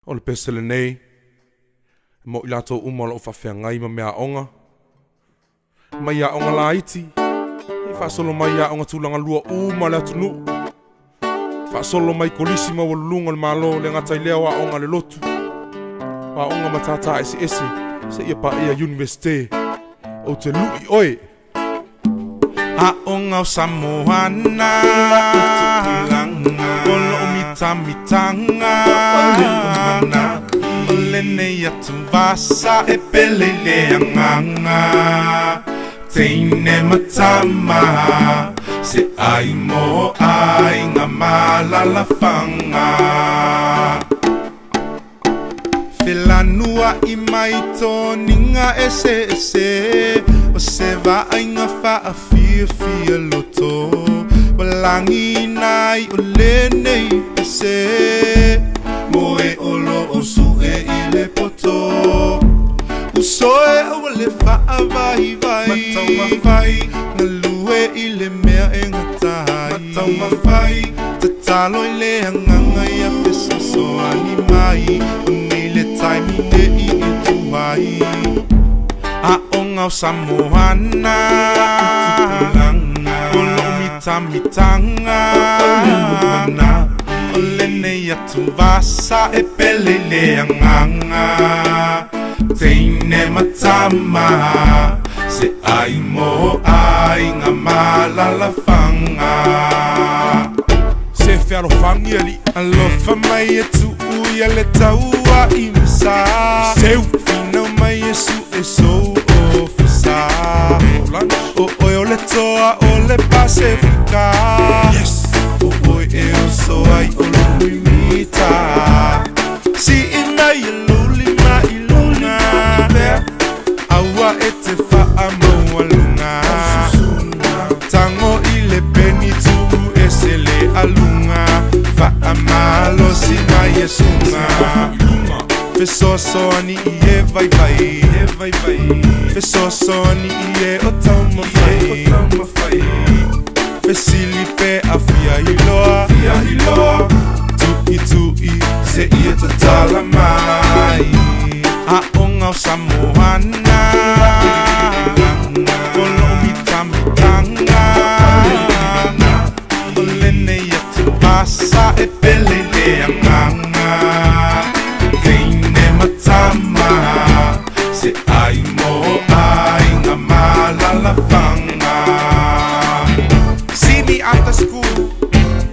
O le pese lenei, e mo i latou uma o lo o faafeagai ma meaaoga, mai aoga laiti, e faasolo mai i aoga tulaga lua uma o le atunuu, faasolo mai kolisi maualuluga o le Malo, le gata i lea o aoga a le lotu, o aoga matata eseese, seia paia Iunivesite. Ou te lui oe. Aoga o Samoana O loo mitamitaga O lenei atuvasa e pele i le agaga Teine ma tama Se ai mo aiga ma alaalafaga. Felanua'i mai toniga eseese O se vaaiga faafiafia loto Ua lagiina ai o lenei pese Mo e o lo o su'e i le poto Uso e aua le faavaivai Mataumafai Galue i le mea e gata ai Mataumafai Tatalo i le agaga ia fesoasoani mai O nei le taimi nei e tu ai Aoga o Samoana O loo mitamitaga O lenei atuvasa e pele i le agaga Teine ma tama Se ai mo aiga ma alaalafaga. Se fealofani alii. Alofa mai e tuu ia le taua i misa. Seu. Finau mai e su'e sou ofisa. O oe o le toa o le Pasefika. Yes. O oe e oso ai o lou mimita. Sii mai e lou lima i luga. Aua e te faamaualuga. Tago i le peni tuu ese le aluga. Faamalosi mai e suga. Fesoasoani i e vaivai. Fesoasoani i e o taumafai. Fesili pe a fia iloa. Tuitui seia tatala mai. Aoga o Samoana O loo mitamitaga O lenei atuvasa e pele i le agaga Teine ma tama Se ai mo aiga ma alaalafaga See me after school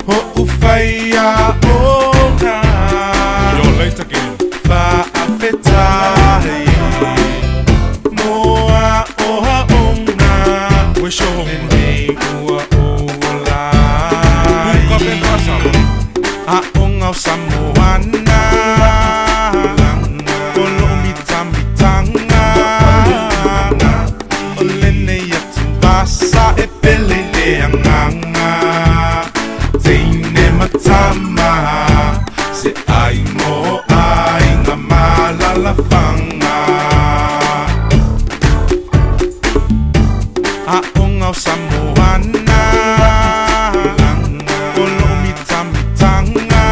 Ho'ofai aoga You're late again Faafetai mo aoaoga Where's your homework? Lenei ua ou ola ai Buka pe faasala Aoga o Samoana O loo mitamitaga O lenei atuvasa e pele i le agaga Teine ma tama Se ai mo aiga ma alaalafaga Aoga o Samoana O loo mitamitaga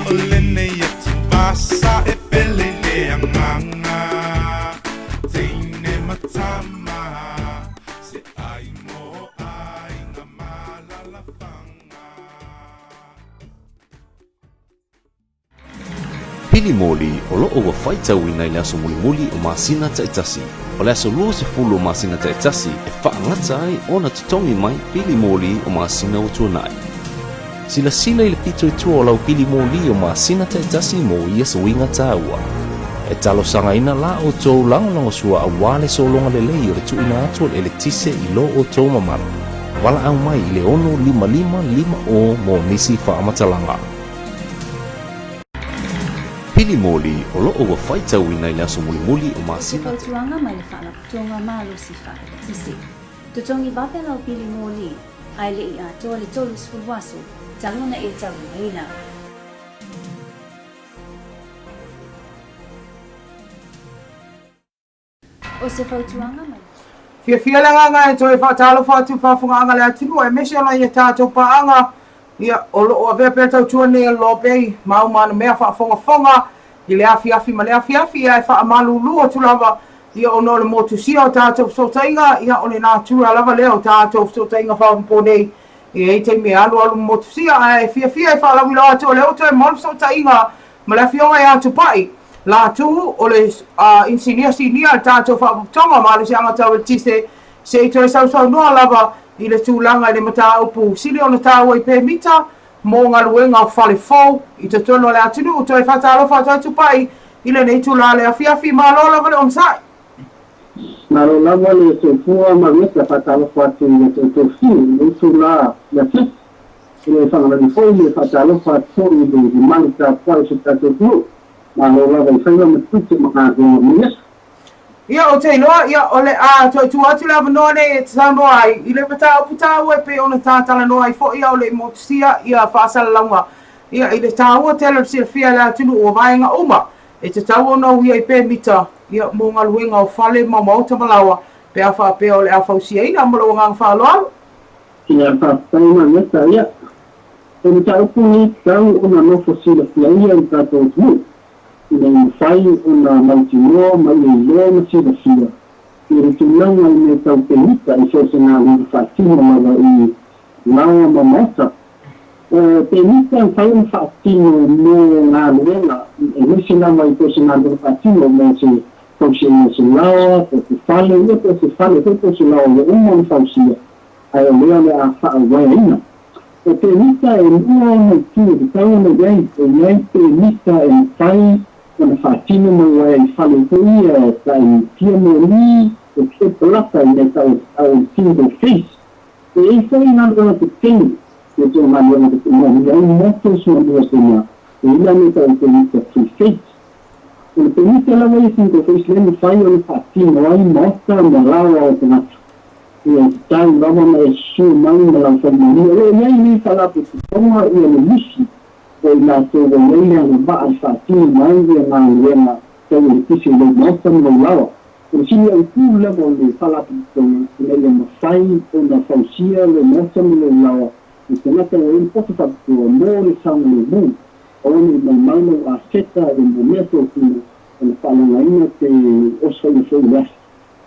O lenei atuvasa e pele i le agaga Teine ma tama Se ai mo aiga ma alaalafaga. Pili moli o loo ua faitauina i le aso mulimuli o masina taitasi. O le aso 20 o masina taitasi e faagata ai ona totogi mai pili moli o masina ua tuanai. Silasila i le pito i tua o lau pili moli o masina taitasi mo ia suiga taua. E talosagaina la outou lagolagosua aua le sologa lelei o le tuuina atu o le eletise i lo outou mamalu. Valaau mai i le 655 50 mo nisi faamatalaga. Pili moli o loo ua faitauina i le aso mulimuli o O se masina. fautuaga mai le Faalapotopotoga Malosi Faaeletise. Totogi vave lau pili moli, a e le i atoa le 30 aso talu ona e taulimaina. O se fautuaga mai. Fiafia le agaga e toe faatalofa atu faafogaaga le atunuu aemaise ona ia tatou paaga. Ia, o loo avea pea tautua nei a le Loa Bay ma au ma ana mea faafogafoga i le afiafi ma le afiafi, ae faamalulu atu lava, ia, ona o le motusia o tatou fesootaiga, ia, o le natura lava lea o tatou fesootaiga faaonaponei, e i ai taimi e alualu motusia, ae fiafia e faalauiloa atu o lea ua toe maua le fesootaiga ma le afioga ia Tupai Latu, o le inisinia sinia a le tatou Faalapotopotoga o Malosiaga Tau Eletise, se i toe sausaunoa lava i le tulaga i le mataupu sili ona taua i pemita mo galuega o fale fou i totonu o le atunuu. Toe faatalofa atu ai Tupai i lenei itula le afiafi. Malo lava le onosai. Malo lava le soifua ma le faatalofa atu i le toutou i lenei itula le afiafi. E le fagalagi foi le faatalofa atu foi i le mamalu tapuai o si o tatou atunuu. Malo lava i faiva ma tiute ma galuega o lenei aso. Ia, ou te iloa, ia, o le a toe tuu atu le avanoa nei e te saunoa ai i le mataupu taua e pei ona talanoa ai foi a o le i motusia ia faasalalauga, ia, i le taua tele o le silafia e le atunuu o vaega uma e tatau ona uia i pemita, ia, mo galuega o fale ma maota ma laoa pe a faapea o le a fausiaina. Ma lou agaga faaaloalo. Ia, faafetai Marieta. Ia, o le mataupu lenei e tatau ona nofo silafia ia i le tatou atunuu, ina ia mafai ona mautinoa ma ia iloa ma silafia i le tulaga i mea tau pemita i so o se galuega faatino lava i laoa ma maota. O pemita e mafai ona faatino mo galuega, aemaise lava i so o se galuega faatino mo se fausiaina o se laoa, po o se fale, ia po o se fale foi po o se laoa ua uma ona fausia, ae o lea o le a faauaeaina. O pemita e lua ona itu e tatau ona i ai, e i ai pemita e mafai ona faatino mai uaea i fale foi ia e tai fia moli e fia palaka i mea tau au single phase. E i ai foi galuega tetele, ia po o galuega tetele mo ai motors ma mea faapena, e i ai mea tau pemita three phase. O le pemita lava ia single phase lea e mafai ona faatino ai maota ma laoa o tagata. Ia tatau lava ona e susu mai ma lau faamanuia. O lo o i ai nei faalapotopotoga ia le lisi o i latou ua i ai le agavaa e faatino mai ia galuega tau eletise i lou maota ma lou laoa. O le sili autu lava o le faalapotopotoga ina ia mafai ona fausia lou maota ma lou laoa i tagata ua i ai le poto faapitoa mo le saogalemu. Aua ne i maumau lou aseta i mo mea tofina ona faaleaogaina pe osofaia foi i le afi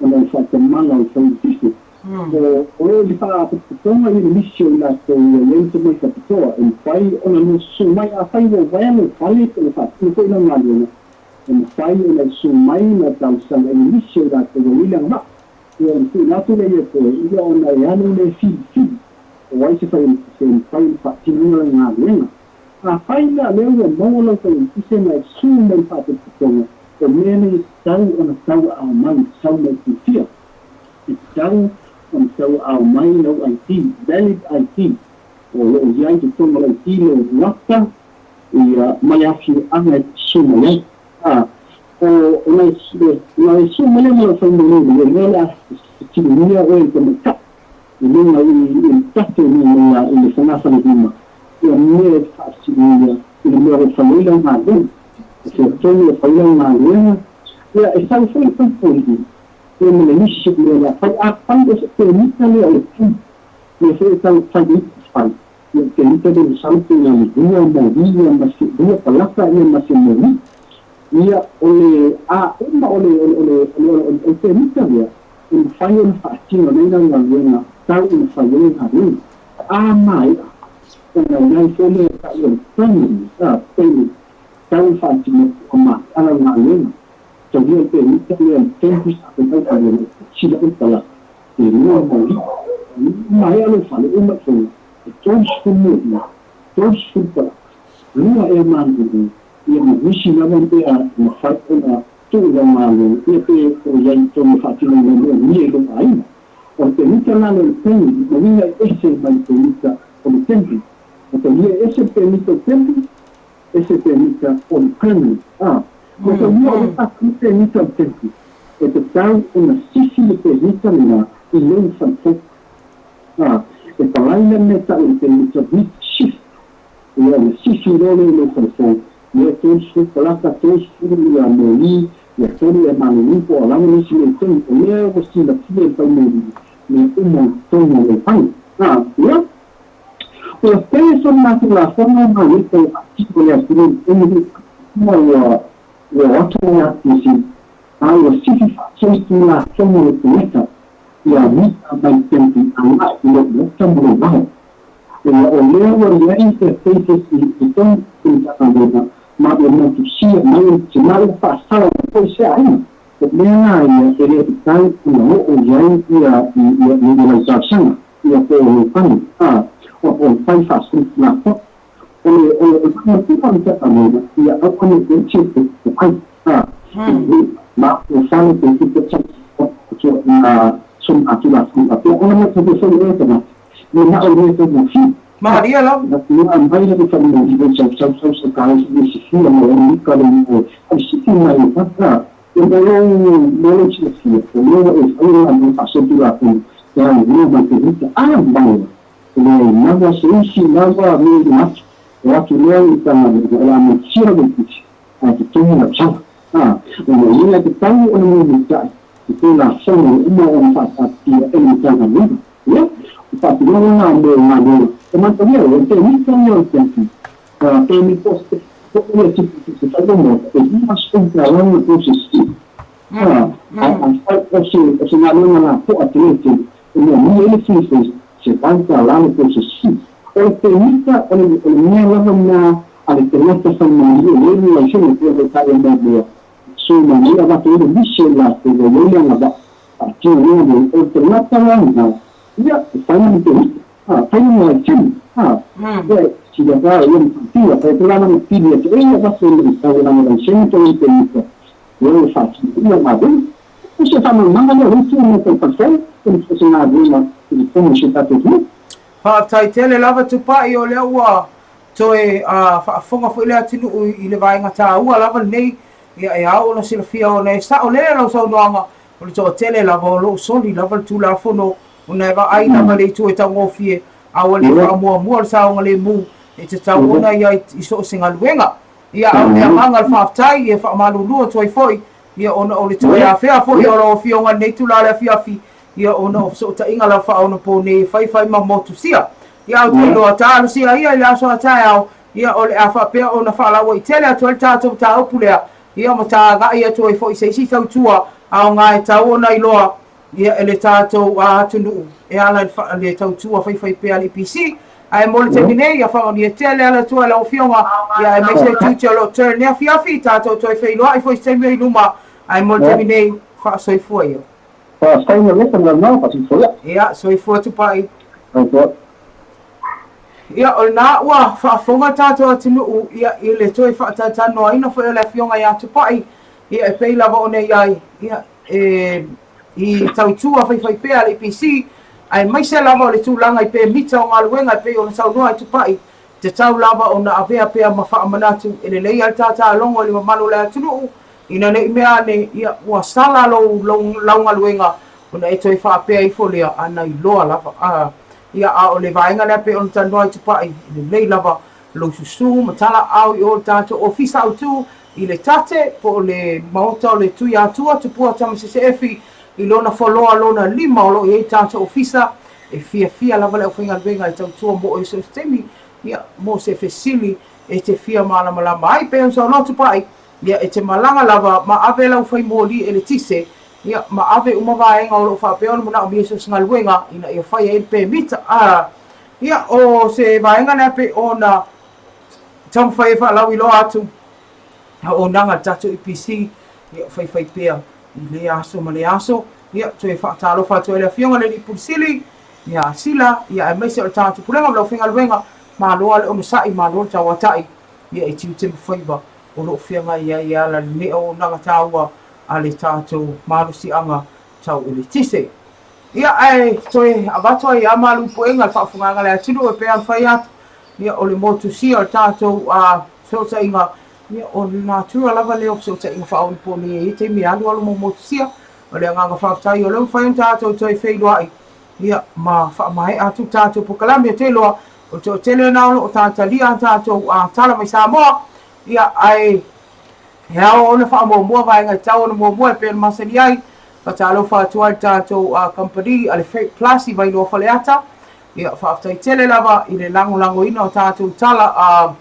ona o le faatamala o le fai eletise. O lo o i le faalapotopotoga ia le lisi o i latou ua i ai le tomai faapitoa e mafai ona lua susu mai afai ua uaea lou fale pe ua faatino foi lau galuega, e mafai ona e susu mai ma talosaga i le lisi o i latou ua i ai le agavaa. Ia ona tuuina atu lea ia te oe, ia ona e alu lea e filifili o ai se fai eletise e mafai ona faatinoina lau galuega. Afai la lea ua maua lau fai eletise ma e susu mai le faalapotopotoga, o mea nei e tatau ona tauaao mai, sau mai silafia. E tatau ona tauaao mai lau ID, valid ID, o lo o i ai i totonu o le ID lou ata ia ma le afioaga e te susu mai ai. A, o ona e susu mai lea ma lau faimanu, o lea o le a fesiligia oe e le tamaitai i luga i le tate i luga i le fogafalelima, ia mea e faafesiligia i le mea o lo o fai ai lau galuega. E fia tonu e fai lau galuega, ia e sau foi le faipule ia ma le lisi o mea o le a fai. Afai o se pemita lea o le tui, mea foi e tau fai ai fai, ia o pemita lea masalo pe na o le lua moli ia ma se lua palaka ia ma se moli. Ia o le a uma o le o le o le o le o le pemita lea e mafai ona faatino nei lau galuega tau ina fai ai le galuega. A maea ona i ai foi lea e tau o le payment, payment tau ina faatino ua maea lau galuega. Taulia le pemita lea i le taimi sa fai ai galuega sila ai palaka pe lua moli. Maea lou fale uma i foga e 30 moli, 30 palaka, lua ea malulu ia ma nisi lava mea e mafai ona tuu lau galuega ia pe o i ai i totonu o faatinoina manaomia i lou aiga. O le pemita la lea o le payment ma uiga e ese mai le pemita o le temporary. O taulia e ese le pemita o le temporary, ese le pemita o le permanent. A, o taulia o le a pemita o le temporary, e tatau ona sisi le pemita lena i lou fale. A, e palai le mea tau o le pemita mid shift. Ia ona sisi loa lea i lou fale fou, ia 30 palaka, 30 ia moli, ia tolu e malulu po o lava nisi mea i totonu. O lea ua silafia e le faimoli mea uma i totonu o lou fale. A, ia, faapea solitulafono ma le faatino le atunuu i ua ua o atu le RTC a ua sifi faasolitulafono le tagata ia mita mai tenti agai i lou ota ma lou vao. Ia o lea ua i ai se se isi i totonu o le Matagaluega ma ua motusia mai le timai faasala foi se aiga. O mea na ia e le tatau ona oo i ai ia ia lau talosaga ia po o lou fale a o o fai faasolitulafono. O le o le faamatalaga o le Matagaluega ia aua ne i ese te ai a ma o fale te te te na solitulafono faapea ona ma te foi le tagata le na o le te mo fi. Malia lava. Na mai le fa mo di sau sau sau sau ka se se fi mo ni ka le mo ai si fi mai pa e mo lo mo lo si fi o lo e fa la mo fa solitulafono ya mo ma te ni a ba le na wa se si na wa mi ma o atu lea i tana o la mo sira de ti a te tonga na sa a o mo ia te tau o mo ni tai te la sono uma o fa fa ti e ni tanga ni ia o fa ti no na mo na mo o ma to o te ni to o te ti a te ni poste o ia ti ti ti fa mo e ni ma sto ka la no to se si a a a fa o se o se na no na po a te te o mo ni ele fi se se vai ka la no to se si o te ni ka o le o le lava na a le te nata fa mo ni le ni la se mo te ta e mo so ma ni ava te le ni se la te le le na ba a ti ni mo o te nata la na ia fa ni te a fa ni mo ti a e si la va e mo ti la te la na ti ni te e va se le ta la na se ni te ni te ni e fa ti ia ma be o se fa ma ma le ti mo te pa se e se na vi ma ti ko se ta te ni. Faafetai tele lava Tupai o lea ua toe faafofoga foi le atunuu i le vaega taua lava lenei ia e ao ona silafia ona e sao lea lau saunoaga o le toatele lava o loo soli lava le tulafono ona e vaai lava le itu e taugofie a ua le faamuamua le saogalemu e tatau ona ia i so o se galuega. Ia a o le agaga o le faafetai e faamalulu atu ai foi ia ona o le toe afea foi o lau afioga i lenei itula le afiafi ia ona o fesootaiga lava faaonapo nei e faifai ma motusia. Ia ou te iloa talosia ia i le aso a taeao ia o le a faapea ona faalauaitele atu ai le tatou mataupu lea ia ma tagai atu ai foi i se isi tautua aoga e tau ona iloa ia e le tatou atunuu e ala i le tautua faifaipea a le EPC. Ae mo le taimi nei, ia faamanuia tele ala atu ai lau Afioga, ia aemaise le tiute o lo o toe lenei afiafi, tatou toe feiloai foi i se taimi o i luma, ae mo le taimi nei, faasoifua ia. Faafetai Maleta ma lau faasoifua. Ia, soifua Tupai. Soifua. Ia, o lena ua faafofoga le tatou atunuu ia i le toe faatalatalanoaina foi o le Afioga ia Tupai, ia e pei lava ona i ai, ia, e i tautua faifaipea a le EPC, aemaise lava o le tulaga i pemita o galuega e pei ona saunoa ai Tupai, tatau lava ona avea pea ma faamanatu e lelei ai le tatalogo i le mamalu o le atunuu, ina ne i mea ane, ia, ua sala lou, lou, lau galuega, ona e toe faapea ifo lea, a na iloa lava. A, ia, a o le vaega lea pei ona talanoa ai Tupai, e lelei lava lou susu ma talaaao i o i le tatou ofisa autu i le tate, po o le Maota o le Tuiatua, Tupua Tamasese i lona foloa lona lima o lo o i ai le tatou ofisa. E fiafia lava le aufaigaluega e tautua mo oe so o se taimi, ia, mo se fesili e te fia malamalama ai. Pei ona saunoa Tupai, ia, e te malaga lava ma ave lau fai moli eletise, ia, ma ave uma vaega o lo o faapea ona manaomia i so o se galuega ina ia fai ai le pemita. A, ia, o se vaega lea pei ona taumafai e faalauiloa atu auaunaga a le tatou EPC, ia, faifaipea i lea aso ma lea aso. Ia, toe faatalofa atu ai i le Afioga i le Alii Pule Sili, ia Sila, ia, aemaise o le tatou Pulega ma le aufaigaluega, malo lava le onosai, malo le tauatai, ia, e tiute ma faiva o lo o feagai ai e ala i lenei auaunaga taua a le tatou malosiaga tau eletise. Ia, ae toe avatu ai lava malu i puega i le faafofogaaga a le atunuu e pei ona fai atu, ia, o le motusia o le tatou fesootaiga, ia, o le natura lava lea o fesootaiga faaoniponei e i ai taimi e alualu ma motusia. O le agaga faafetai o lea ua mafai ona tatou toe feiloai, ia, ma faamaea atu le tatou polokalame. Ou te iloa, o le toatele lena o lo o talitalia a tatou tala mai Samoa, ia, ae e ao ona faamuamua vaega e tatau ona muamua e pei ona masani ai. Faatalofa atu ai i le tatou kamupani a le Freight Plus i Vailoa Faleata. Ia, faafetai tele lava i le lagolagoina o tatou tala a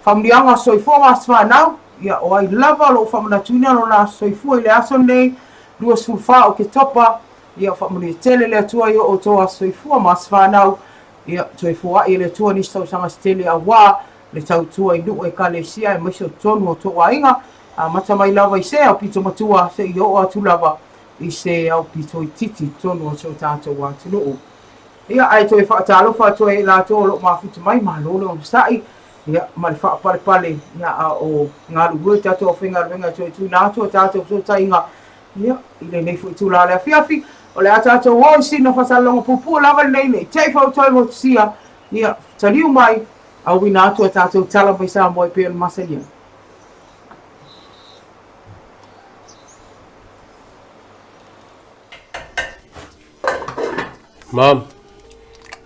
faamanuiaga soifua ma aso fanau. Ia, o ai lava o lo o faamanatuina lona aso soifua i le aso lenei, 24 Oketopa, ia faamanuia tele le Atua i o outou aso soifua ma aso fanau. Ia, toe foai e le Atua nisi tausaga se tele aua le tautua i nuu ekalesia aemaise o totonu o tou aiga, amata mai lava i se aupito matua seia oo atu lava i se aupito itiiti i totonu o si o tatou atunuu. Ia, ae toe faatalofa atu ai i latou o lo o mafuta mai, malo le onosai, ia, ma le faapalepale, ia, a o galulue tatou aufaigaluega e toe tuuina atu a tatou fesootaiga, ia, i lenei foi itula o le afiafi. O le a tatou o i sina faasalaloga puupuu lava lenei, ne i te i foi ua toe motusia, ia, taliu mai, auina atu a tatou tala mai Samoa e pei ona masani ai. Mom,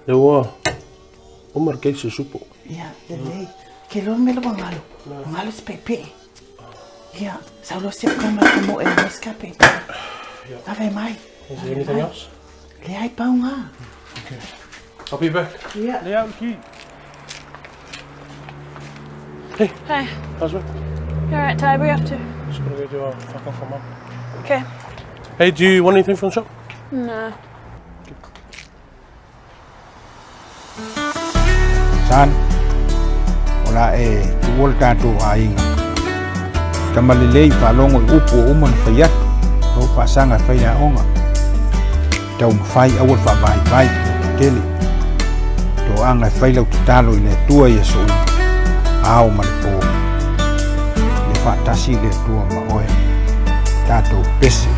lea ua uma le keisi o supo. Ia, lelei. Ke loa mea ua galo. Galo se pepe. Ia, sau loa se kama te mo e mas ka pepe. Ave mai. Is there anything else? Leai pau ngā. Okay. I'll be back. Ia. Lea au ki. Hey. Hey. How's work? You alright, Ty? Where you off to? Just gotta go do a fuck off for mum. Okay. Hey, do you want anything from the shop? No. Son, o le a e tuua le tatou aiga. Tama lelei faalogo i upu ua uma ona fai atu, lou faasaga e fai le aoga. Taumafai aua le faavaivai i tele. Toaga e fai lau tatalo i le Atua i aso uma, ao ma le po. Ia faatasi le Atua ma oe. Tatou pese.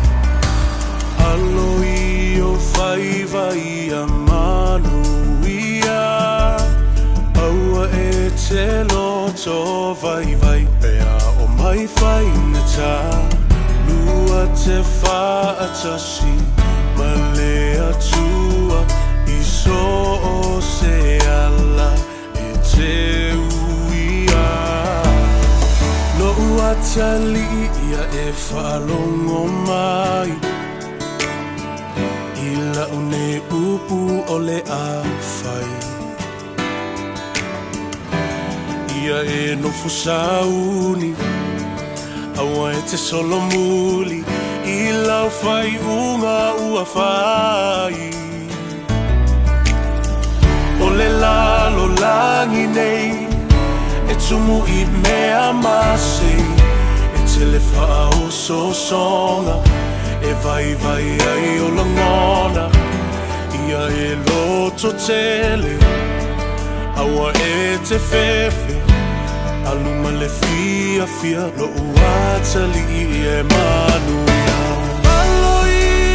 Alo i o faiva ia manuia Aua e te loto vaivai Pea o mai faigata Lua te faatasi Ma le Atua I so o se ala e te uia Lo'u atalii ia e faalogo mai I la'u nei upu o le a fai Ia e nofo sauni Aua e te solomuli I lau faaiuga ua fai O le lalolagi nei E tumu i mea masei E tele faaosoosoga E vaivai ai o lagona Ia e loto tele Aua e te fefe Alu ma le fiafia Lo'u atalii e manuia Alo i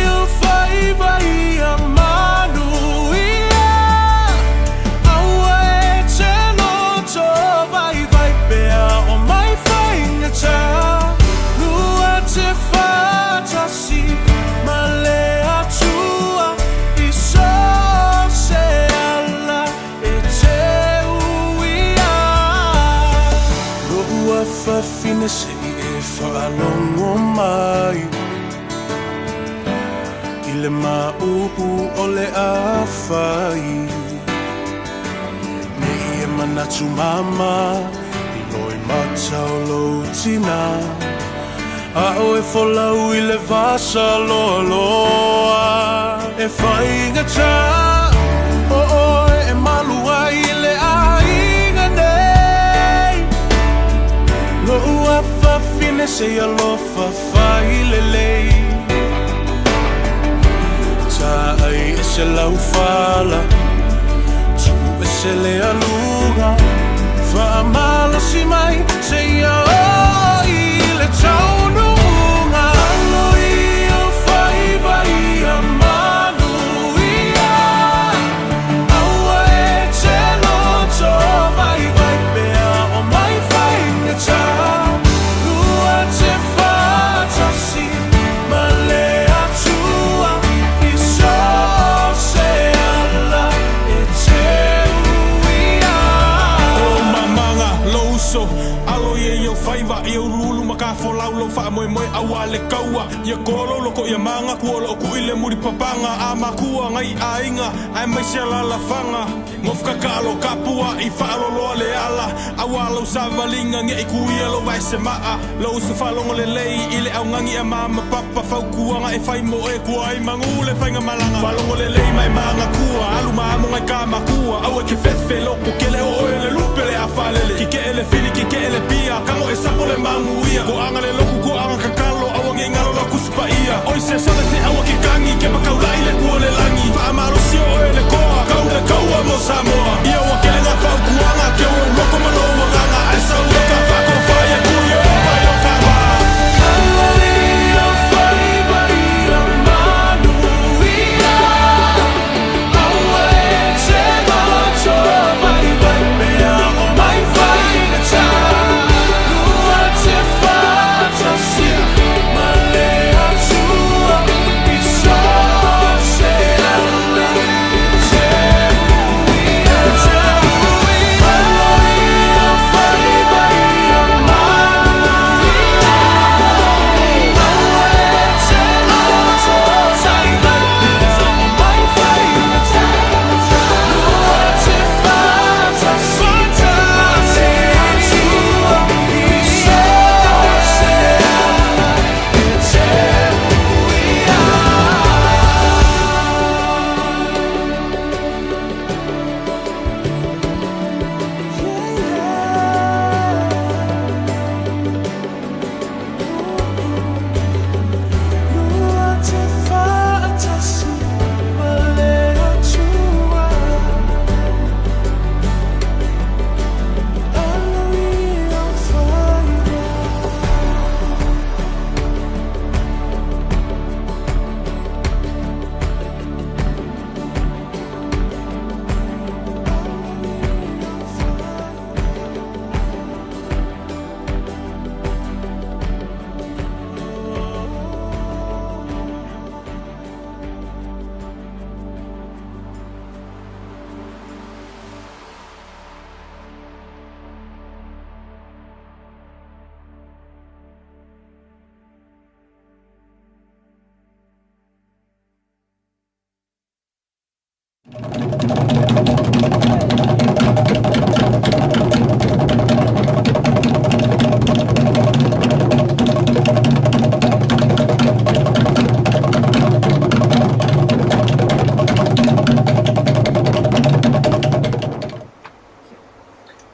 o faiva ia manuia Aua e te loto vaivai Pea o mai faigata Lua te faatasi Ma le Atua I so o se ala e te uia Lo'u afafine se i e faalogo mai I le maʻupu o le a fai Ne i e manatu mama I loimata o lou tina A o e folau i le vasa loaloa E faigata o oe e malu ai i le aiga nei Lo'u afafine se i alofa fai lelei Taai ese lau fala Tuu ese le aluga Faamalosi mai seia oo i le taunuuga Alo i o faiva ia manuia Aua e te loto vaivai Pea o mai faigata Lua te faatasi Ma le Atua I so o se ala e te uia. O mamaga, lou uso, alo ia i ou faiva, ia uluulu ma ka Folau lou faamoemoe aua le kaua Ia kolo loko ia maga Kua loo kui le muli papaga A makua ngai aiga Aemaise alalafaga Gofukakalo kapua i faaloloa le ala Aua lau savaliga Nge'i kuia lou vaese maa Lou uso faalogo lelei I le augani a ma ma papa Fautuaga e fai mo e Kua ai magu le faiga malaga Faalogo lelei ma e magatua Alu ma amo ngai ka makua Aua e ke fefe loko kele o oe le lupe le afalele Kike'e le fili kike'e le pia Kago e sapo le manuia Koaga le loku koaga kakalo Aua nei galo lau Tusi Paia Oi se sole se aua ke kagi Ke makaula'i le kua le lagi Faamalosi o oe le koa Kau le kaua mo Samoa Ia ua kele ngā fautuaga Ke ou loko ma lou agaga Ae sau e ka faakofa ia kui o mai o ka wā.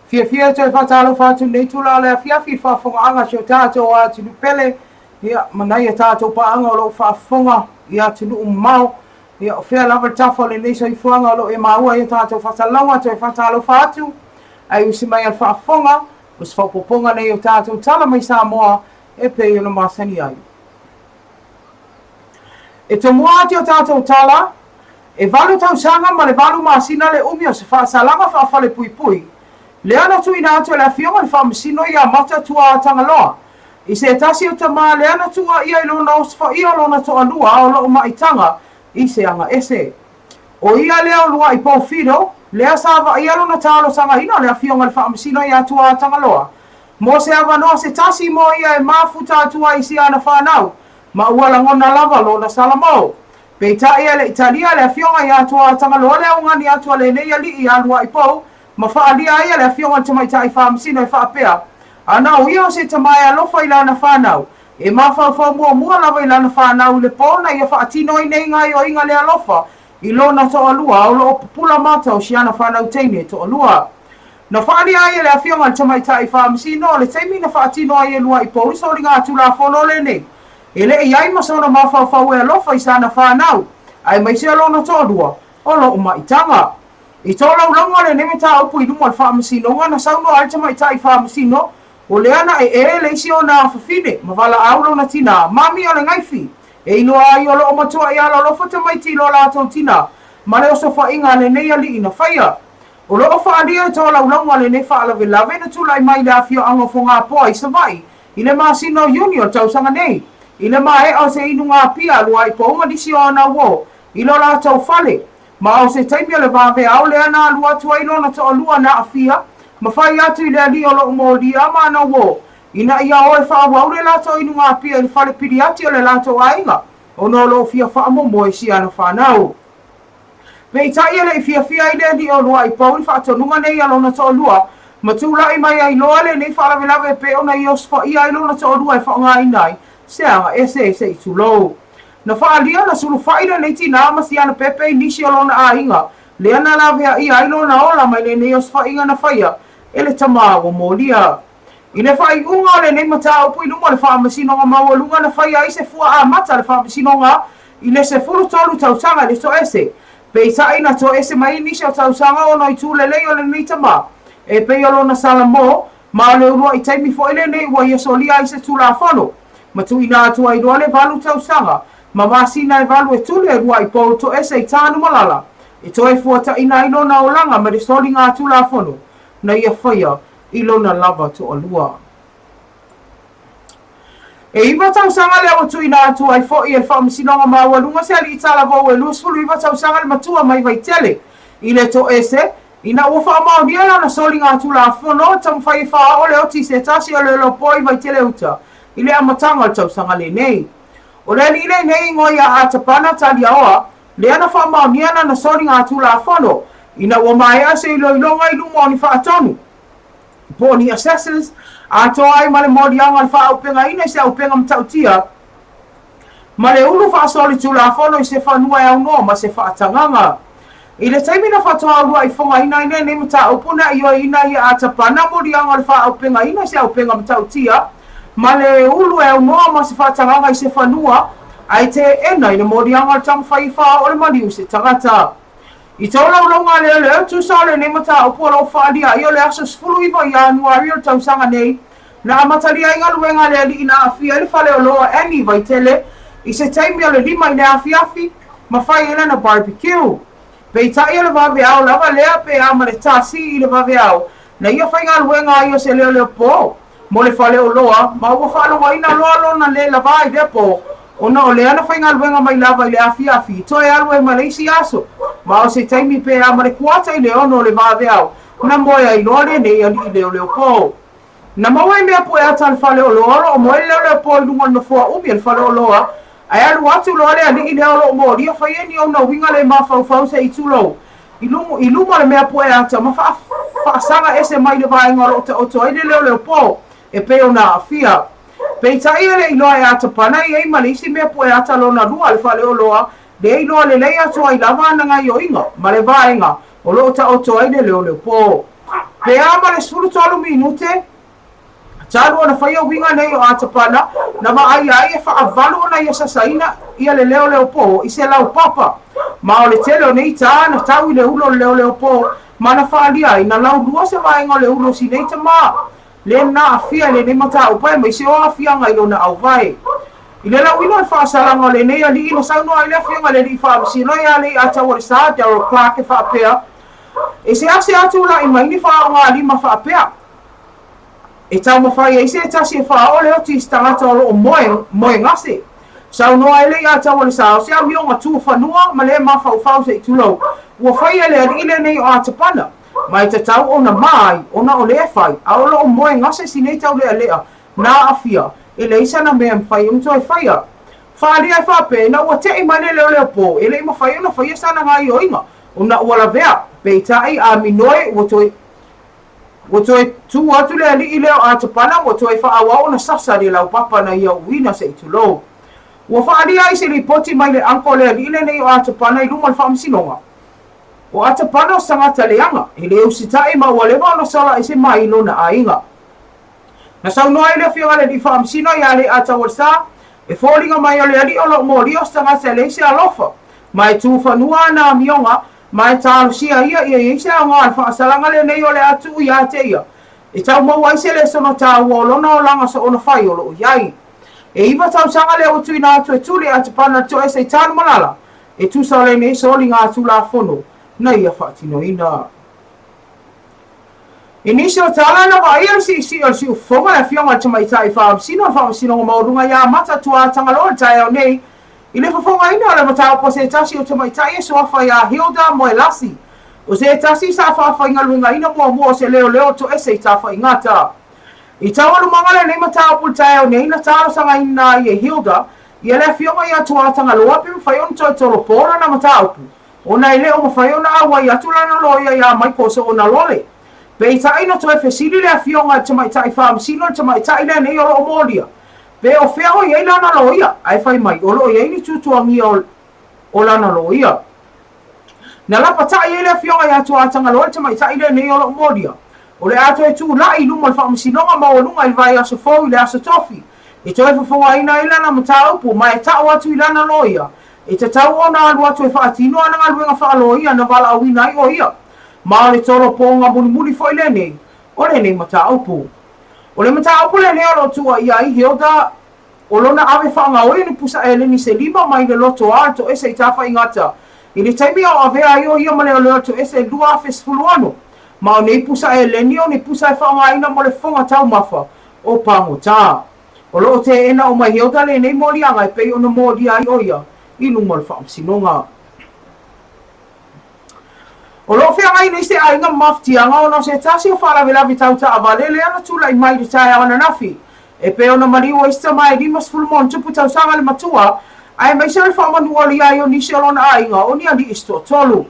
Fiafia e toe faatalofa atu i lenei itula o le afiafi i le faafofogaaga a si o tatou atunuu pele, ia, ma nai a tatou paaga o lo o faafofoga i atunuu mamao. Ia, o fea lava le tafa o lenei soifuaga o lo o e maua ai a tatou faasalalauga, toe faatalofa atu, ae usi mai a le faafofoga, o se faaopoopoga nei o tatou tala mai Samoa e pei ona masani ai. E tomua atu o tatou tala, e valu tausaga ma le valu masina le umi o se faasalaga faafalepuipui, lea na tuuina atu e le Afioga i le Faamasino ia Mata Tuatagaloa i se tasi o tama lea na tuuaia i lona osofaia o lona toalua o loo maitaga i se aga ese. O ia lea o Lua'i Pou Fido, lea sa vaaia lona talosagaina o le Afioga i le Faamasino ia Tuatagaloa mo se avanoa se tasi mo ia e mafuta atu ai i si ana fanau ma ua lagona lava lona salamou. Peitai e le i talia e le Afioga ia Tuatagaloa le augani atu a lenei alii ia Lua'i Pou ma faaalia ai e le Afioga i le Tamaitai Faamasino e faapea, Ana o ia o se tama e alofa i lana fanau, e mafaufau muamua lava i lana fanau i le po na ia faatino ai nei gaioiga le alofa i lona toalua o lo o pupula mata o si ana fanau teine toalua. Na faaalia ai e le Afioga i le Tamaitai Faamasino o le taimi na faatino ai e Lua'i Pou le soliga Tulafono lenei, e le i ai ma sona mafaufau e alofa i sana fanau, aemaise o lona toalua o lo o maitaga. I tolaulauga lenei mataupu i luma o le Faamasinoga, na saunoa ai le tamaitai Faamasino, o lea na ee le isi ona afafine ma valaau lona tinā, Mami o le gaifi! E iloa ai o loo matuai alolofa tamaiti i lo latou tinā ma le osofaiga a lenei alii na faia. O loo faaalia i tolaulauga lenei faalavelave na tulai mai i le afioaga o Fogapoa i Savaii i le masina o Iuni o le tausaga nei, i le maea o se inuga apia a Luaipou ma nisi o ana uo i lo latou fale. Ma o se taimi o le vaveao lea na alu atu ai lona toalua na aafia ma fai atu i le alii o loo molia ma ana uo. ina ia o e faaauau le latou inugapia i le fale piliati o le latou aiga ona o lo o fia faamomoe i si ana fanau. Peitai e le i fiafia ai le alii o Lua'i Pou i le faatonuga nei a lona toalua, ma tulai mai ai loa lenei faalavelave e pei ona ia osofaia ai lona toalua e faaaogaina ai se aga ese se i tulou. Na faaalia na sulufa'i lenei tinā ma si ana pepe i nisi o lona aiga, lea na laveaia ai lona ola mai lenei osofaiga na faia e le tamā ua molia. I le faaiuga o lenei mataupu i luma o le Faamasinoga Maualuga na faia ai se fua amata a le Faamasinoga i le 13 tausaga i le toese, peitai na toese mai nisi o tausaga ona o itu lelei o lenei tama e pei o lona salamo ma o le uluai taimi foi lenei ua ia solia ai se Tulafono ma tuuina atu ai loa le valu tausaga ma masina e valu e tuli e Lua'i Paul toese i Tanumalala e toe fuataina ai lona olaga mai le soliga Tulafono na ia faia i lona lava toalua. E iva tausaga lea ua tuuina atu ai foi e le Faamasinoga Maualuga se alii talavou e 29 tausaga le matua mai Vaitele i le toese ina ua faamaonia lana soliga Tulafono e taumafai e faaoo le oti i se tasi o leoleo i Vaitele Uta i le amataga o le tausaga lenei. O le alii lenei igoa ia Atapana Taliaoa lea na faamaonia lana soliga Tulafono ina ua maea se iloiloga i luma o ni faatonu po o ni assessors atoa ai ma le moliaga o le faaaupegaina i se auupega matautia ma le ulu faasolitulafono i se fanua e aunoa ma se faatagaga. I le taimi na faatoa uluai fogaina ai lenei mataupu na ioeina ai e Atapana moliaga o le faaaupegaina i se auupega matautia ma le ulu e aunoa ma se faatagaga i se fanua ae teena i le moliaga o le taumafai e faaoo le maliu i se tagata. I tolaulauga a leoleo, tusa o lenei mataupu o lo o faaalia ai o le aso 19 Ianuari o le tausaga nei, na amatalia ai galuega a le alii na aafia ai le faleoloa Annie Vaitele i se taimi o le 5 i le afiafi ma fai ai lana barbecue. Peitai o le vaveao lava lea pe a ma le tasi i le vaveao na ia faigaluega ai o se leoleo po mo le faleoloa ma ua faalogoina loa lona le lava i lea po ona o lea na faigaluega mai lava i le afiafi toe alu ai ma le isi aso ma o se taimi pe a ma le kuata i le 6 o le vaveao na moe ai loa lenei alii leoleo po. Na maua i mea pue ata a le faleoloa o lo o moe le leoleo po i luga o le nofoa umi a le faleoloa ae alu atu loa le alii lea o lo o molia fai ai ni ona uiga le mafaufau se i tulou i luma o le mea pue ata ma faasaga ese mai le vaega o lo o taoto ai le leoleo po e pei ona aafia. Peitai e le i iloa e Atapana i ai ma le isi mea pue ata lona lua a le faleoloa le iloa lelei atu ai lava ana gaioiga ma le vaega o lo o taoto ai le leoleo po. Pe a ma le 13 minute talu ona faia uiga nei o Atapana, na vaaia ai e faavalu ona ia sasaina ia le leoleo po i se laupapa. Ma o le tele o nei tā na tau i le ulo o le leoleo po ma na faaalia ai na laulua se vaega o le ulo o si nei tamā le na aafia i lenei mataupu aemaise o aafiaga i lona auvae. I le lauina o le faasalaga o lenei alii na saunoa ai le Afioga i le Alii Faamasino ia Leiataualesa Daryl Clarke e faapea, E sease atu laʻi mai ni faaogalima faapea, e taumafai ai se tasi e faaoo le oti i se tagata o lo o moe, moe gase. Saunoa ai Leiataualesa o se amioga tu fanua ma le mafaufau se i tulou, ua faia e le alii lenei o Atapana, ma e tatau ona ma ai ona o lea e fai, a o lo o moe gase si nei taulealea na aafia, e leai sana mea e mafai ona toe faia. Faaalia e faapea, ina ua teʻi mai le leoleo po, e le i mafai ona faia sana gaioiga, ona ua lavea, peitai, a minoe, ua toe Ua toe tū atu le alii lea o Atapana, ua toe faaauau ona sasa le laupapa na ia uina se i tulou. Ua faaalia ai se lipoti mai le uncle le alii lenei o Atapana i luma o le faamasinoga. O Atapana o se tagata leaga, e le usitai ma ua leva ona sola ese mai lona aiga. Na saunoa ai le Afioga i le Alii Faamasino ia Leiataualesa, E foliga mai o le alii o lo o molia o se tagata e leai se alofa, ma e tu fanua ana amioga, ma e talosia ia ia i ai se aoga o le faasalaga lenei o le a tuu ia te ia, e tau maua ai se lesona taua o lona olaga soona fai o lo o i ai. E iva tausaga lea ua tuuina atu e Tuli Atapana Toese i Tanumalala, e tusa o lenei soliga Tulafono na ia faatinoina. I nisi o tala na vaaia le siisii o le siufofoga le Afioga i le Tamaitai Faamasino o le Faamasinoga Maualuga ia Mata Tuatagaloa i le taeao nei i le fofogaina o le mataupu a se tasi o tamaitai e suafa ia Hilda Moelasi, o se tasi sa faafaigaluegaina muamua o se leoleo toese i Tafaigata. I taualumaga lenei mataupu i le taeao nei na talosagaina ai e Hilda ia le afioga ia Tuatagaloa pe mafai ona toe tolopo lana mataupu ona e le o mafai ona auai atu lana loia ia Michael Soonalole. Peitai na toe fesili le afioga i le tamaitai faamasino i le tamaitai lenei o lo o molia pe o fea o i ai lana loia ae fai mai o lo o i ai ni tuatuagia o lana loia. Na lapatai ai le afioga ia Tuatagaloa i le tamaitai lenei o lo o molia. O le a toe tulai i luma o le Faamasinoga Maualuga i le vaiaso fou i le Aso Tofi e toe fofogaina ai lana mataupu ma e tau atu i lana loia e tatau ona alu atu e faatino ana galuega faaloia na valaauina ai o ia. Ma o le tolopoga mulimuli foi lenei o lenei mataupu. O le mataupu lenei o lo o tuuaia ai Hilda O lona ave faagaoi o ni pusa eleni se lima mai le loto a le toese i Tafaigata i le taimi a o avea ai o ia ma leoleo le toese i le 2016. Ma o nei pusa eleni o ni pusa e faaaogaina mo le fofoga taumafa o pagota. O lo o teena uma e Hilda lenei moliaga e pei ona molia ai o ia i luma o le faamasinoga. O lo o feagai nei se aiga ma mafatiaga ona o se tasi o faalavelave tau taavale lea na tulai mai i le taeao ananafi e pei ona maliu ai se tama e 50 ma tausaga le matua aemaise o le faamanualia ai o nisi o lona aiga o ni alii se toatolu.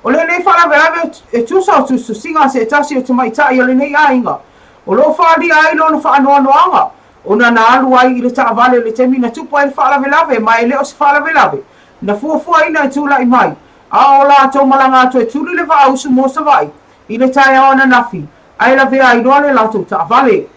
O lenei faalavelave e tusa o tusitusiga a se tasi o tamaitai o lenei aiga o lo o faaalia ai lona faanoanoaga ona na alu ai i le taavale i le taimi na tupu ai le faalavelave ma e le o se faalavelave na fuafuaina e tulai mai a o latou malaga atu e tuli le vaausu mo Savaii i le taeao ananafi ae lavea ai loa le latou taavale.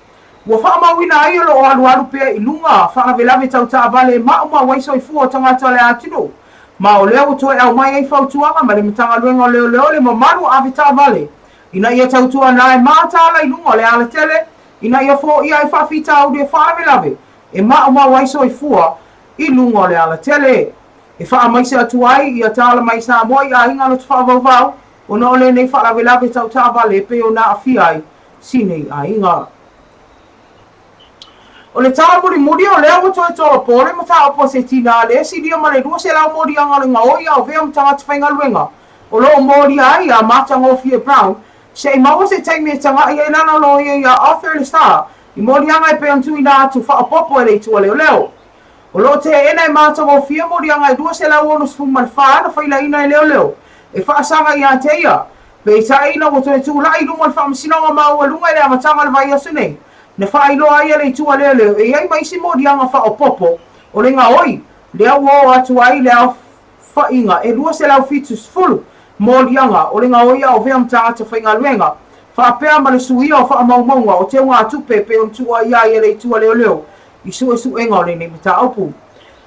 Ua faamauina ai o lo o alualu pea i luga faalavelave tau taavale e maumau ai soifua o tagata o le atunuu, ma o lea ua toe aumai ai fautuaga mai le Matagaluega o Leoleo le mamalu o avetaavale ina ia tautuana e mataala i luga o le alatele ina ia foia ai faafitauli o faalavelave e maumau ai soifua i luga o le alatele. E faamaise atu ai ia tala mai Samoa i aiga loto faavauvau ona o lenei faalavelave tau taavale e pei ona aafia ai si nei aiga. O le tala mulimuli o lea ua toe tolopo le mataupu a se tinā le silia ma le 200 moliaga o le gaoi a o vea ma tagata faigaluega o lo o molia ai ia Matagofie Brown se i maua se taimi e taga'i ai lana loia iā Arthur Le Star i moliaga e pei ona tuuina atu faaopoopo e le Itu a Leoleo. O lo o teena e matagofie moliaga e 264 na failaina e leoleo e faasaga ia te ia. Peitai ina ua toe tulai i luma o le Faamasinoga Maualuga i le amataga o le vaiaso nei, na faailoa ai e le itu a leoleo e i ai ma isi moliaga faaopoopo o le gaoi lea ua oo atu ai le aofaiga e 270 moliaga o le gaoi a ovea ma tagata faigaluega faapea ma le suia o faamaumauga o teugatupe e pei ona tuuaia ai e le itu a leoleo i suesuega o lenei mataupu.